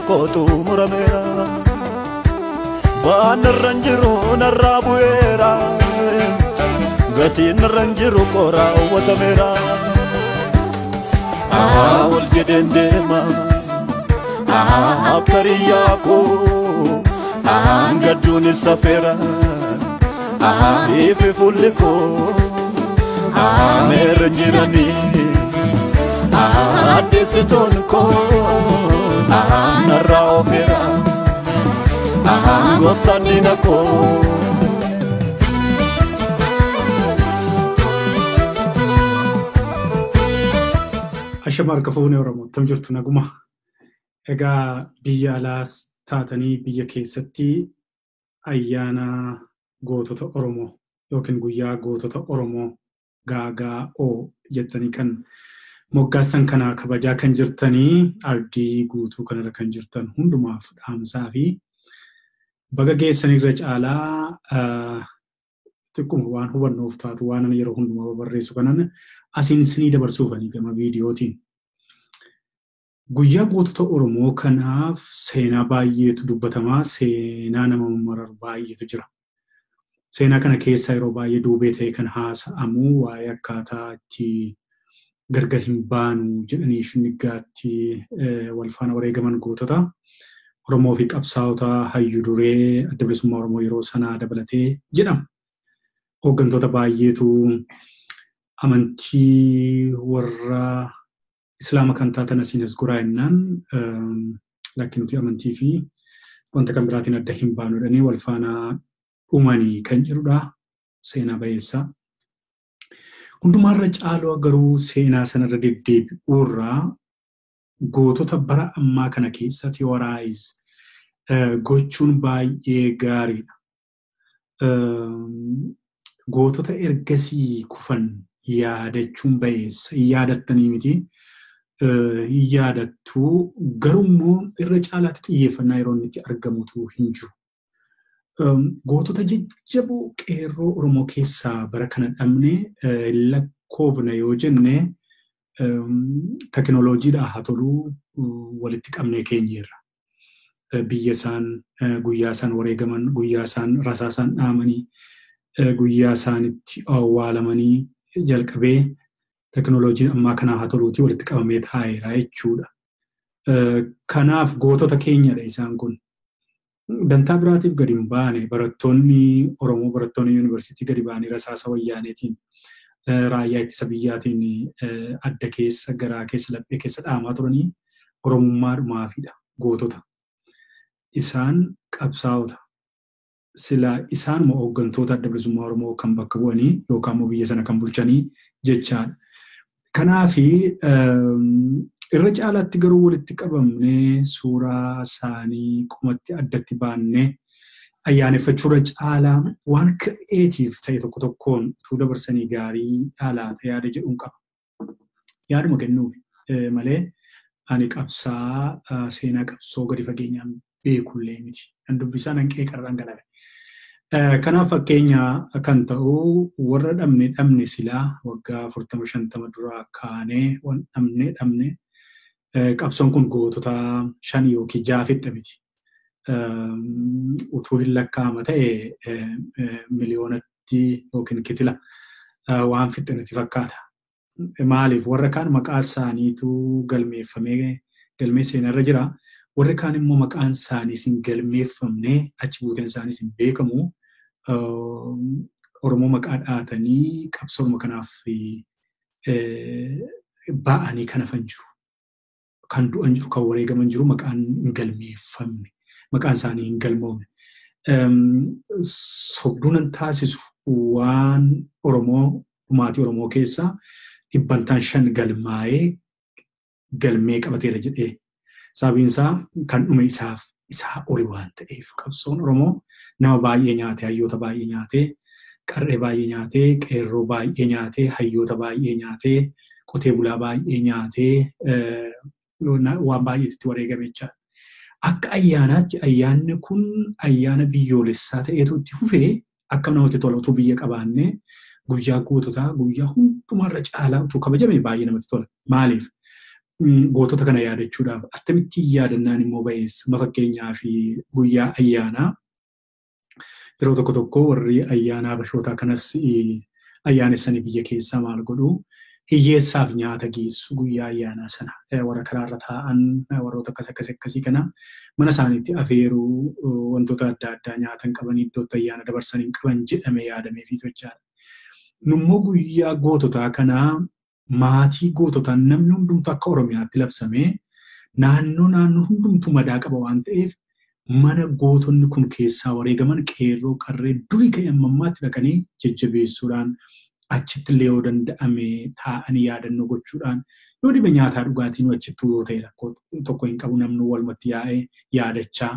koo xumurameera. Waan irra hin jiru narraa bu'eera. Gatiin irra hin jiru koo raawwatameera. Ol jedheen deema akka riyyaa koo gadduunis safeera. Ifi fuulli koo meerra jiranii addeessitoon koo narraa oofeera. Gooftaan diina koo. Ashama harka fuunee Oromoo akkam jirtu naguma. Egaa biyya alaas taatanii biyya keessatti ayyaana gootota Oromoo yookiin guyyaa gootota Oromoo GGO jettanii kan moggaassan kana kabajaa kan jirtanii ardii guutuu kanarra kan jirtan hundumaaf dhaamsaa fi baga geessanirra caalaa xiqquma waan hubannoof taatu waan ani yeroo hundumaa barreessu kanan asiin isinii dabarsuufanii gama viidiyootiin. Guyyaa gootota Oromoo kanaaf seenaa baay'eetu dubbatamaa, seenaa nama mararu baay'eetu jira. Seenaa kana keessa yeroo baay'ee duubee ta'e kan haasa'amu waa'ee akkaataa itti gargar hin baanu jedhanii shinniggaatti wal faana wareegaman gootota Oromoo fi qabsaa'ota hayyuu duree adda bilisummaa Oromoo yeroo sanaa dabalatee jedhama. Hooggantoota baay'eetu amantii warra Islaama kan taatan asiin as goraa jennaan lakki nuti amantii fi wanta kan biraatiin adda hin baanu jedhanii wal faana dhumanii kan jedhudha seenaa bayeessaa. Hundumaarra caalaa garuu seenaa sanarra deddeebi'uurraa gootota bara ammaa kana keessa theorize gochuun baay'ee gaariidha. Gootota ergasii kufan yaadachuun bayeessa. Hin yaadattanii miti. Hin yaadattuu garuu irra caalaatti xiyyeeffannaa yeroo inni itti argamutu hin jiru. Gootota jajjaboo qeerroo Oromoo keessaa bara kana dhabne lakkoofna yoo jenne teknooloojiidhaa haa toluu walitti qabnee keenyeerra. Biyya isaan guyyaa isaan wareegaman, guyyaa isaan rasaa isaan dhaamanii, guyyaa isaan itti awwaalamanii jalqabee teknooloojiin ammaa kanaa haa toluutii walitti qabamee taa'eera jechuudha. Kanaaf gootota keenyadha isaan kun. Dantaa biraatiif gadi hin baane barattoonni Oromoo barattoonni yuunivarsiitii gadi ba'anii rasaasa wayyaaneetiin raayyaa ittisa biyyaatiin adda keessa garaa keessa laphee keessa dhaamaa turanii Oromummaadhumaafidha gootota. Isaan qabsaa'ota. Sila isaanuma hooggantoota adda bilisummaa Oromoo kan bakka bu'anii yookaan immoo biyya sana kan bulchanii jechaadha. Kanaafi irra caalaatti garuu walitti qabamnee suuraa isaanii qomatti addatti baannee ayyaaneffachuurra caalaa waan creative ta'e tokko tokkoon utuu dabarsanii gaarii dhaalaata yaada jedhuun qaba. Yaaduma kennuuf malee ani qabsaa seenaa qabsoo gadi fageenyaan beekullee miti. Kan dubbisaa nan qeeqarraan galame. Kanaaf fakkeenya kan ta'u warra dhabne silaa waggaa 40-50 duraa kaanee waan dhabne qabsoon kun gootota 5 yookiin 6 fixxe miti. Utuu hin lakkaa'ama ta'e miliyoonatti yookiin kitila waan fixxe natti fakkaata. Maaliif warra kaan maqaa isaaniitu galmeeffamee galmee seenarra jira. Warri kaan immoo maqaan isaaniis hin galmeeffamne achi buuteen isaaniis hin beekamu. Oromoo maqaa dhaatanii qabsooma kanaaf ba'anii kan hafan jiru. Kan du'an jiru, kan wareegaman jiru maqaan hin galmeeffamne, maqaan isaanii hin galmoofne. Sobduun taasisu waan Oromoo dhumaatii Oromoo keessaa 5% galmaa'ee galmee qabateera jedhee. Sababiin isaa kan dhume isaaf isaa oli waan ta'eef qabsoon Oromoo nama baay'ee nyaatee, hayyoota baay'ee nyaatee, qarree baay'ee nyaatee, qeerroo baay'ee nyaatee, hayyoota baay'ee nyaatee, qotee bulaa baay'ee nyaatee waan baay'eetti wareegame jechaadha. Akka ayyaanaatti ayyaanni kun ayyaana biyyoolessaa ta'eetu itti fufee akkam namatti tola utuu biyya qabaannee guyyaa goototaa guyyaa hundumarra caalaa utuu kabajame baay'ee namatti tola. Maaliif? Gootota kana yaadachuudhaaf attamitti yaadannaan immoo ba'eessa. Ma fakkeenyaa fi guyyaa ayyaanaa yeroo tokko tokko warri ayyaanaa bashootaa kanas ayyaanessanii biyya keessaa maal godhuu hiyyeessaaf nyaata geessu guyyaa ayyaanaa sana warra karaarra taa'an warroota akkas akkas akkasii kana mana isaaniitti afeeruu wantoota adda addaa nyaatan qaban iddootti ayyaana dabarsanii qaban jedhame yaadamee fi tochaadha. Nummoo guyyaa goototaa kanaa maatii goototaa namni hundumtuu akka Oromiyaatti labsamee naannoo naannoo hundumtuu madaa qaba waan ta'eef mana gootonni kun keessaa wareegaman qeerroo qarree durii ka'e amma ammaatti dhaqanii jajjabeessuudhaan achitti illee yoo danda'ame taa'anii yaadannoo gochuudhaan yoo dhibe nyaataa dhugaatiin achittuu yoo ta'e rakkoo tokko hin qabu namni walumatti yaa'ee yaadachaa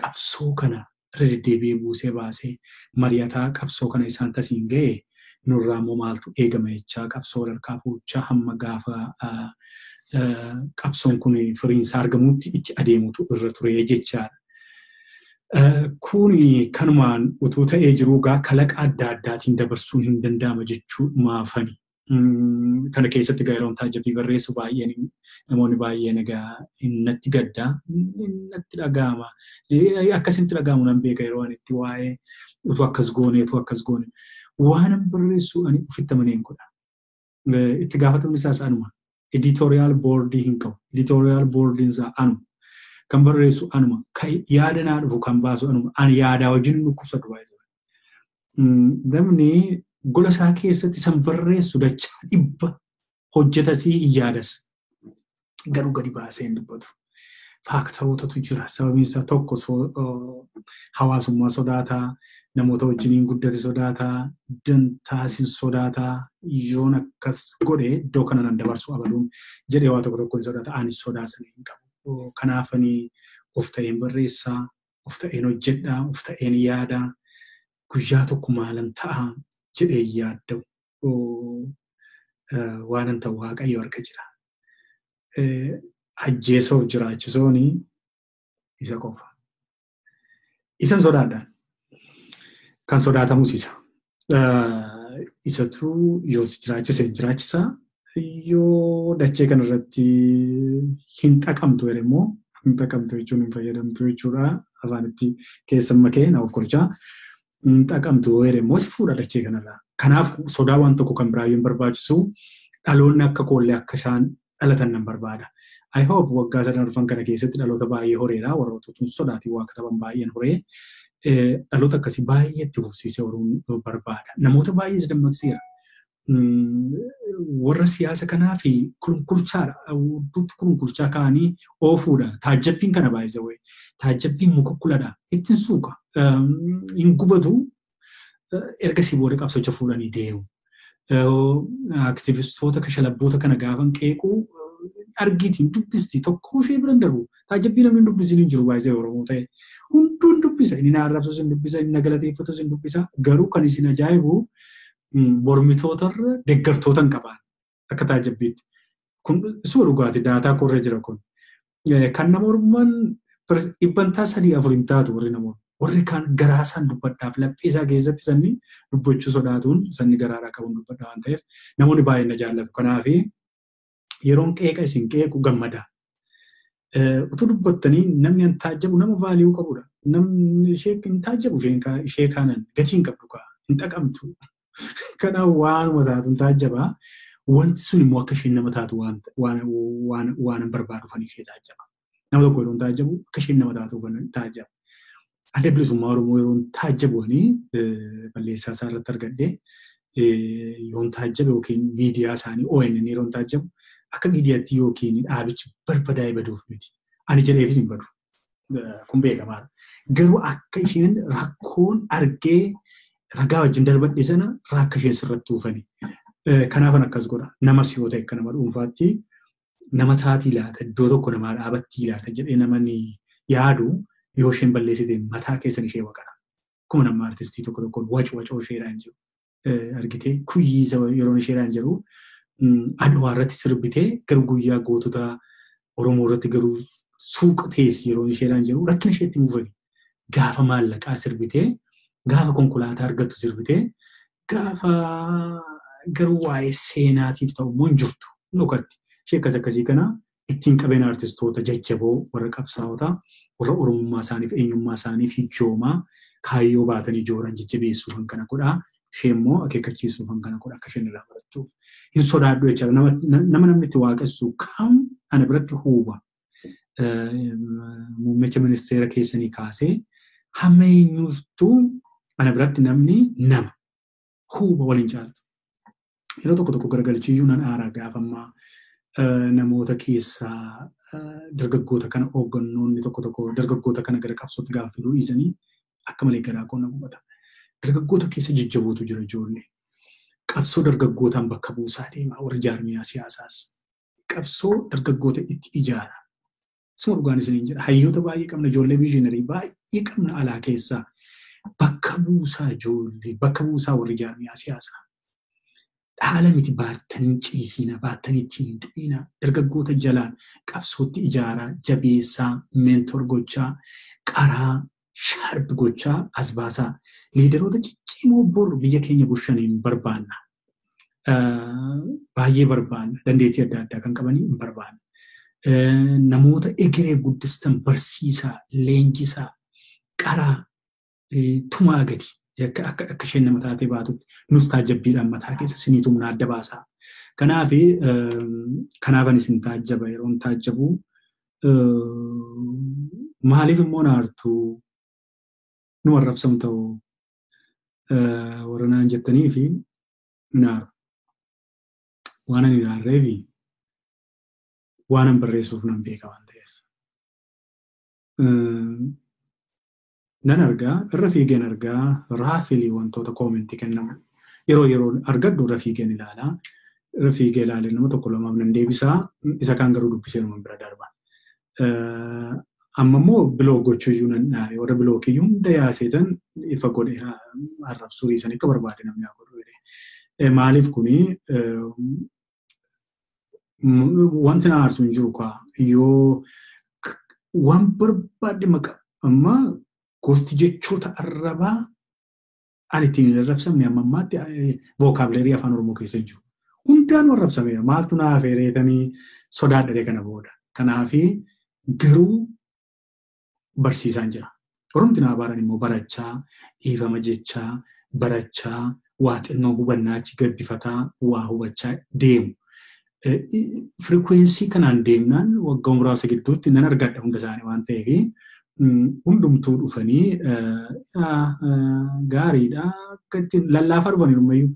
qabsoo kana irra deddeebi'ee buusee baasee mari'ataa qabsoo kana isaan tasiin ga'e nurraa immoo maaltu eegama jechaa qabsoo walharkaa fuuchaa hamma gaafa qabsoon kun firiinsaa argamutti itti adeemutu irra ture jechaadha. Kuni kanumaan utuu ta'ee jiruu gaa kalaqa adda addaatiin dabarsuun hin danda'ama jechuu maafani. Kana keessatti gaa yeroon taajjabii barreessu baay'een namoonni baay'een egaa natti gaddaa natti dhaga'ama. Akkasitti dhaga'amu nan beeka yeroo ani itti waa'ee utuu akkas goone utuu akkas goone. Waan barreessu ani ofitti amaneen godha. Itti gaafatamni isaas anuma. Editorial boardii hin qabu. Editorial boardiin isaa anuma. Kan barreessu anuma. Kan yaada naa dhufu kan baasu anuma. Ani yaadaa wajjin dhukkubsatu baay'ee. Namni gola isaa keessatti san barreessu dachaa dhibba hojjetasii hin yaadas. Garuu gadi baasee hin dubbatu. Faaktarootatu jira. Sababiin isaa tokko hawaasummaa sodaataa, namoota wajjiniin guddate sodaataa, dantaasin sodaataa, yoon akkas godhe iddoo kana nan dabarsu abaluun jedhee waa tokko tokko hin sodaata. Ani sodaa sana hin qabu. Kanaaf ani of ta'een barreessaa, of ta'een hojjedhaa, of ta'een yaadaa, guyyaa tokko maalan ta'a jedhee yaadda'u. Waanan ta'u Waaqayyo harka jira. Ajjeesoo jiraachisoon isa qofa. Isan sodaadhaan. Kan sodaatamus isa. Isatu yoo si jiraachise hin jiraachisa. Yoo dachee kanarratti hin xaqamtu jedhe immoo hin xaqamtu jechuun hin fayyadamtu jechuudha. Afaan itti keessan makee na of qorichaa. Hin xaqamtu jedhe immoo si fuudha dachee kanarraa. Kanaaf sodaa waan tokko kan biraa yoo hin barbaachisu dhaloonni akka koollee akka isaan dhalatan nan barbaada. I hope waggaa sadan dhufan kana keessatti dhaloota baay'ee horeera. Warroota tun sodaatii waa kataban baay'een horee dhaloota akkasii baay'ee itti fufsiisee horuun barbaada. Namoota baay'ees dammaqseera. Warra siyaasa kanaa fi kulkulchaadha. Kulkulchaa ka'anii oofuudha. Taajjabbiin kana baay'isa wayi. Taajjabbiin mukukkuladha. Ittiin suuqa. Hin gubatu. Ergasii booda qabsocha fuudhanii deemu. Aktivistoota kashalabboota kana gaafan qeequu argiitiin dubbisti tokko ishee bira hin darbu. Taajjabbii namni hin dubbisiin hin jiru baay'ee Oromoo ta'e. Hunduu hin dubbisa. Inni na arrabsus hin dubbisa, inni na galateeffatus hin dubbisa. Garuu kan isin ajaa'ibu mormitootarra deeggartoota hin qaban akka taajjabbiitti. Kun suura dhugaati daataa korree jira kun. Kan nama morman 300-400 hin taatu warri namoota. Warri kaan garaa isaan dubbadhaaf laphee isaa keessatti sanni dubbachuu sodaatuun sanni garaadhaa qabuun dubbadha waan ta'eef namoonni baay'een na jaallatu. Kanaaf yeroon qeeqa isin qeequ gammada. Utuu dubbattanii namni hin taajjabu nama vaaliyuu qabudha. Namni ishee hin taajjabu ishee kaanan gatii hin qabdu kaa hin xaqamtu. Kanaaf waanuma taatu hin taajjaba. Wanti sun immoo akka isheen nama taatu waan hin barbaadu fan ishee taajjaba. Nama tokko yeroo hin taajjabu akka isheen nama taatu taajjaba. Adda bilisummaa Oromoo yeroo taajjabuanii balleessaa isaa irratti argadhee yoon taajjabe yookiin miidiyaa isaanii ONN yeroo taajjabu akka miidiyaatti yookiin dhaabichi barbadaa'ee baduuf miti. Ani jedheefis hin badu. Kun beekamaadha. Garuu akka isheen rakkoon argee ragaa wajjin darbadhe sana rakka isheen sirratti uufani. Kanaafan akkas godha. Namas yoo ta'e akka nama dhuunfaatti nama taatii laata iddoo tokko namaa dhaabattii laata jedhee namni yaadu yoo isheen balleessite mataa keessan ishee waqana. Akkuma nama artistii tokko tokkoon wacu wacoo isheedhaan jiru. Argitee kuyyiisa yeroo isheedhaan jiru Adwaa irratti sirbitee garuu guyyaa gootota Oromoo irratti garuu suuqa teessi yeroo isheedhaan jiru rakkina isheetti muufani. Gaafa maallaqaa sirbitee gaafa konkolaataa argattu sirbitee gaafa garuu waa'ee seenaatiif ta'u immoo hin jirtu dhokatti. Ishee akkas akkasii kana ittiin qabeen artistoota jajjaboo warra qabsaa'otaa warra Oromummaa isaaniif eenyummaa isaaniif hijjoomaa kaayyoo baatanii jooran jajjabeessuuf kan kana godhaa. Ishee immoo akeekkachiisuuf kan kana godha akka isheen irraa barattuuf. Hin sodaadhu jechaadha. Nama namni itti waaqessu kam ana biratti huuba. Muummicha ministeera keessanii kaasee hamma eenyuuftuu ana biratti namni nama huuba waliin caaltu. Yeroo tokko tokko garagalchiyyuu nan aaraa gaafa ammaa namoota keessaa dargaggoota kana hooggannoonni tokko tokko dargaggoota kana gara qabsootti gaafa fiduu dhiisanii akka malee garaa koo na gubata. Dargaggoota keessa jajjabootu jira ijoollee. Qabsoo dargaggootaan bakka buusaa deema warra jaarmiyaa siyaasaas. Qabsoo dargaggoota itti ijaara. Suma dhugaan isiniin jedha. Hayyoota baay'ee qabna ijoollee viizhinarii baay'ee qabna alaa keessaa. Bakka buusaa ijoollee bakka buusaa warri jaarmiyaa siyaasaa. Dhaala miti baattanii ciisiina baattanii ittiin du'ina dargaggoota jalaan qabsootti ijaaraa jabeessaa meentor gochaa qaraa sharp gochaa as baasaa liidaroota ciccimoo bor biyya keenya bulchaniin barbaanna. Baay'ee barbaanna dandeettii adda addaa kan qabanii hin barbaanna. Namoota egeree guddistan barsiisaa leenjisaa qaraa tumaa gadi. Akka isheen nama taatee baatutti nus taajjabbiidhaan mataa keessa sinii tumna adda baasaa. Kanaafan isin taajjaba yeroon taajjabu maaliif immoo na aartuu nu arrabsamu ta'u warra naan jettanii fi naaru. Waan ani naarreefi waan an barreessuuf nan beeka waan ta'eef. Nan argaa irra fiigeen argaa raafilii wantoota koomentii kennamu yeroo yeroo argadhu irra fiigeen ilaalaa irra fiigee ilaalee nama tokko lamaaf nan deebisaa isa kaan garuu dubbisee nama bira darba. Amma immoo biloog gochuuyyuu nan dhaabe warra bilookiyyuu hunda yaaseetan ifa godhe arrabsuu dhiisan akka barbaade namni haa godhu jedhee. Maaliif kuni wanti na aarsu hin jiru kaa yoo waan barbaade maqaa amma gosti jechoota arrabaa ani ittiin hin arrabsamne amma ammaatti vookaabileerii afaan Oromoo keessa hin jiru. Hundaan arrabsameera. Maaltu naa hafeereetanii sodaadhare kana booda. Kanaafi garuu barsiisaan jira. Oromti naa baaran immoo barachaa, dhiifama jechaa, barachaa, waa xinnoo hubannaa achi gabbifataa, waa hubachaa deemu. Firikwensii kanaan deemnaan waggaa muraasa gidduutti nan argadha hunda isaanii waan ta'eef hundumtuu dhufanii gaariidha akka ittiin lallaafaa dhufanii dhummayyuu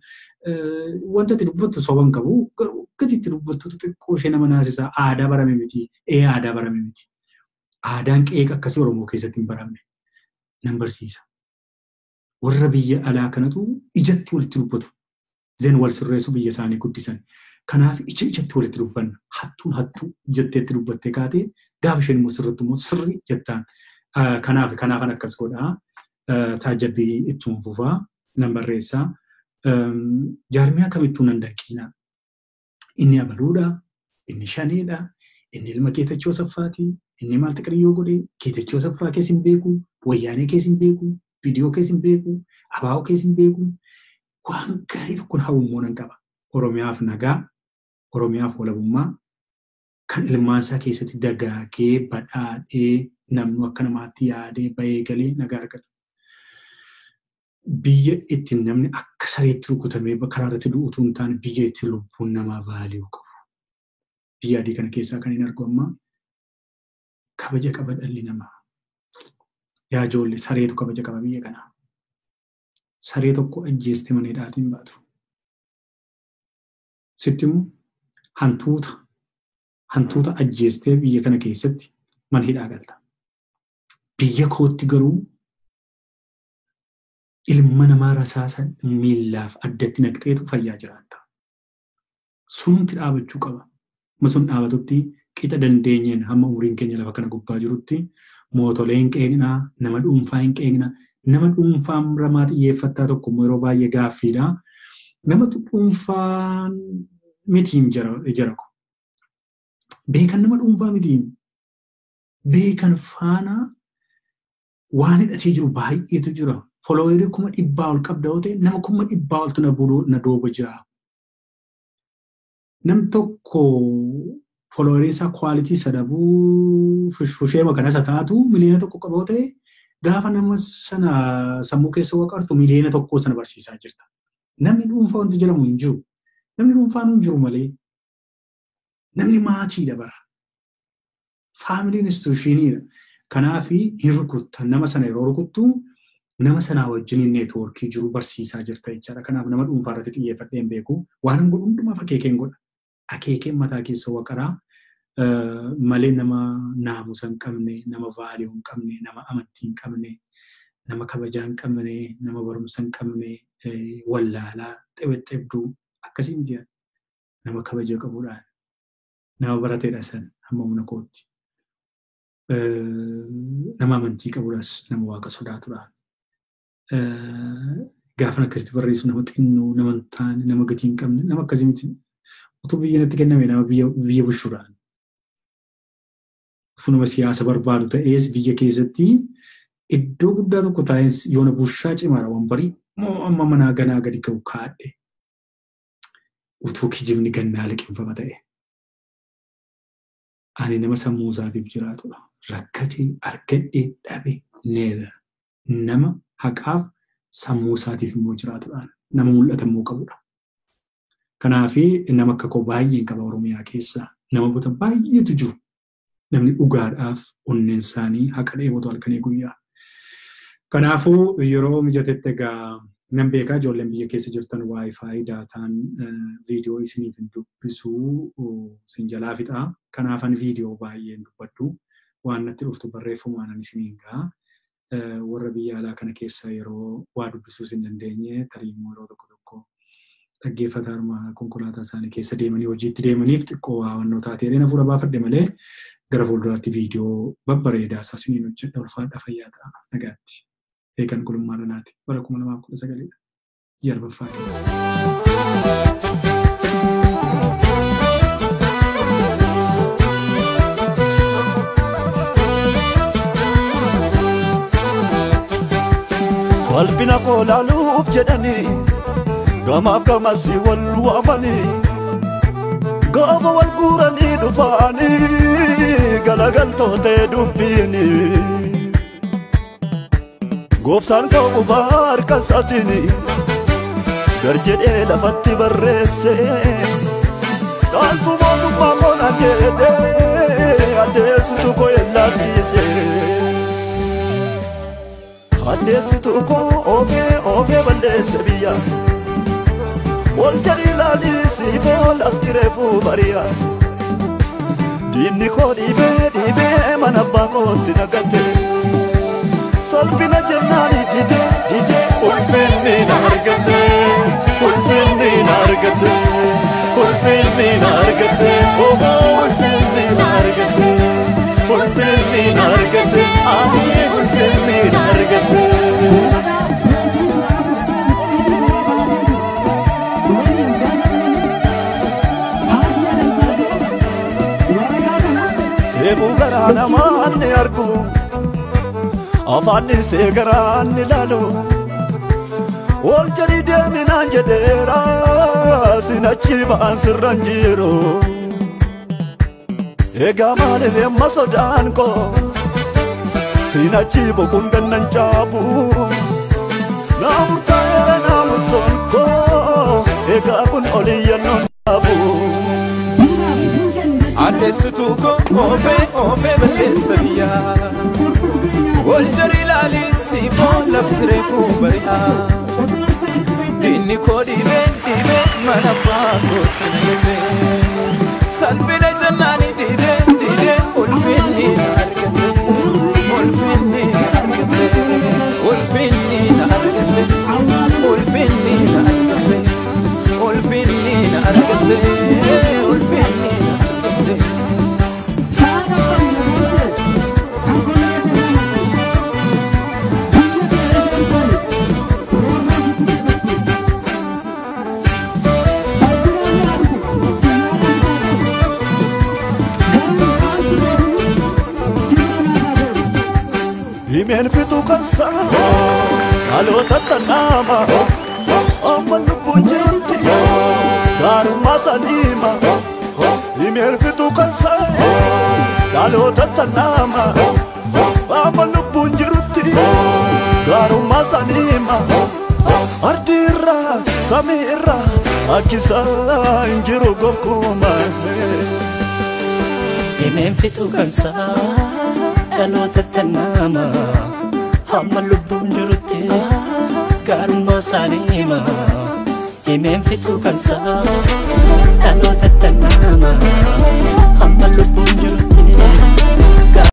wanta itti dubbattu soba hin qabu garuu akka itti dubbattu xixiqqoo ishee nama naasisaa aadaa barame miti aadaa barame miti aadaan qeeqa akkasii Oromoo keessatti hin baramne nan barsiisa. Warra biyya alaa kanatu ijatti walitti dubbatu zen wal sirreessu biyya isaanii guddisan. Kanaaf ija ijatti walitti dubbanna hattuun hattuu jetteetti dubbattee kaatee gaafa isheen immoo sirrittu immoo sirri jettaan. Kanaafan akkas godhaa. Taajjabbii ittuma fufaa nan barreessaa. Jaarmiyaa kamittuu nan danqiina. Inni abaluudha, inni shaneedha, inni ilma Geetachoo Saffaati, inni maal xiqiriyyoo godhe, Geetachoo Saffaa keessa hin beeku, Wayyaanee keessa hin beeku, Viidiyoo keessa hin beeku, Abaa'oo keessa hin beeku. Waan gaarii tokkoon hawwummoo nan qaba. Oromiyaaf nagaa, Oromiyaaf walabummaa kan ilmaan isaa keessatti dagaagee badhaadhee namni akka namaatti yaadee bahee galee nagaa argatu. Biyya itti namni akka sareetti rukutamee karaa irratti du'u utuu hin taane biyya itti lubbuun namaa vaaliyuu qabu. Biyya adii kana keessaa kan hin argu amma kabaja qaba dhalli namaa. Yaa ijoollee sareetu kabaja qaba biyya kanaa. Saree tokko ajjeestee mana hidhaatiin baatu. Sitti immoo hantuuta ajjeestee biyya kana keessatti mana hidhaa galta. Biyya kootti garuu ilma namaa rasaasa miillaaf addatti naqxeetu fayyaa jiraatta. Sunumti dhaabachuu qaba. Amma sun dhaabatutti qixa dandeenyeen hamma umuriin keenya lafa kana gubbaa jirutti mootolee hin qeeqnaa, nama dhuunfaa hin qeeqnaa, nama dhuunfaan ramaa xiyyeeffattaa tokko immoo yeroo baay'ee gaaffiidha. Nama dhuunfaan mitiin jara ko. Beekan nama dhuunfaa mitiin. Beekan faana waan hidhatee jiru baay'eetu jira. Foloowerii 400,000 ol qabda yoo ta'e nama 400,000 oltu na duuba jira. Nam tokko followerii isaa quality sadabuu fushee kana isa taatu 1 million qaboo ta'e, gaafa nama sana sammuu keessa waqartu 1 million sana barsiisaa jirta. Namni dhuunfaa wanti jedhamu hin jiru. Namni dhuunfaan hin jiru malee namni maatiidha bara. Familyn institutioniidha. Kanaaf hin rukutta. Nama sana yeroo rukuttu nama sanaa wajjin networkii jiru barsiisaa jirta jechaadha. Kanaaf nama dhuunfaa irratti xiyyeeffadhee hin beeku. Waan hin godhu hundumaaf akeekeen godha. Akeekeen mataa keessa waqaraa malee nama naamusa hin qabne, nama value hin qabne, nama amantii hin qabne, nama kabajaa hin qabne, nama barumsa hin qabne, wallaalaa, xibxibduu akkasii miti. Nama kabaja qabuudhaan. Nama barateedha san hamma humna kootti. Nama amantii qabuudhaas, nama Waaqa sodaatudhaan. Gaafan akkasitti barreessu nama xinnoo, nama hin taane, nama gatii hin qabne, nama akkasii miti. Utuu biyya natti kenname nama biyya bulchuudhaan. Utuu nama siyaasa barbaadu ta'ees biyya keessatti iddoo guddaa tokko taa'ee yoona bushaa cimaadha, wambarii amma manaa ganaa gadi ga'u kaadhe. Utuu kijibni gannaa liqimfama ta'e. Ani nama sammuu isaatiif jiraatudha. Rakkatee, argadhee, dhabe, neither. Nama haqaaf sammuu isaatiif immoo jiraatudhaan nama mul'ata immoo qabudha. Kanaafi nama akka koo baay'een qaba Oromiyaa keessa. Nama bota baay'eetu jiru. Namni dhugaadhaaf onneen isaanii haqa dheebotu halkanii guyyaa. Kanaafuu yeroo mijatetti egaa nan beekaa, ijoolleen biyya keessa jirtan WiFi dataan viidiyoo isiniif hin dubbisuu, isin jalaa fixaa. Kanaafan viidiyoo baay'ee hin dubbadhu. Waan natti dhuftu barreeffamaan ani isiniin ga'a. Warra biyya alaa kana keessa yeroo waa dubbisuus hin dandeenye, tarii immoo yeroo tokko tokko dhaggeeffataa konkolaataa isaanii keessa deemanii hojiitti deemaniif xiqqoo waa wannoo taatee na fuula baafadhe malee gara fuulduraatti viidiyoo babbareedaa isaa isiniin hojjedha. Ulfaadhaa, fayyaa ta'a, nagaatti. Beekan Gulummaa Dhalaati, bara 2019dha. Jarbaffaa keessa. Salphina koo laaluuf jedhanii gamaaf gamasii wal waamanii, gaafa wal guuranii dhufaanii galagaltootee dubbiini. Gooftaan koo qubaa harka isaatiin gar jedhee lafatti barreesse, dhaaltu mootummaa koo naan jedhee addeessitu koo yellaasiise. Addeessitu koo oofee oofee balleesse biyya. Ol jedhi ilaalii siifoo lafti reefuu bari'a. Diinni koo dhiibee dhiibee mana abbaa kootti naqate. Salphina jennaani didee didee ulfinni na argate. Ulfinni na argate. Ulfinni na argate. Oh, ulfinni na argate. Ulfinni na argate. Ah, ulfinni na argate. Eebuu garaa namaan ni argu, afaan isee garaan ni laalu. Ol jedhi deeminaan jedheera, sinachi ba'aan sirran jiru. Egaa maaliif amma sodaan koo, sinachi bokuun gannan caabu. Naa murtaa'eera naa murtoon koo, egaa kun oliyyannoon dhaabu. Addeessituu koo oofee oofee balleessa biyyaa. Ol jedhi ilaalii siifoo lafti reefuu bari'a. Diinni koo dhiibee dhiibee mana abbaa kootti na gate. Salphina jennaani didee didee ulfinni na argate. Ulfinni na argate. Ulfinni na argate. Ulfinni na argate. Ulfinni na argate. Ulfinni na argate. Himeen fixuu kan sana dhaloota tannaama, amma lubbuun jirutti gaarummaa saniima. Dhaloota tannaama amma lubbuun jirutti gaarummaa isaanii hima. Ardii irraa samii irraa akkisaa hin jiru gonkumaa. Himeen fixuu kansaa dhaloota tannaama hamma lubbuun jirutti gaarummaa isaanii hima. Himeen fixuu kansaa dhaloota tannaama hamma lubbuun.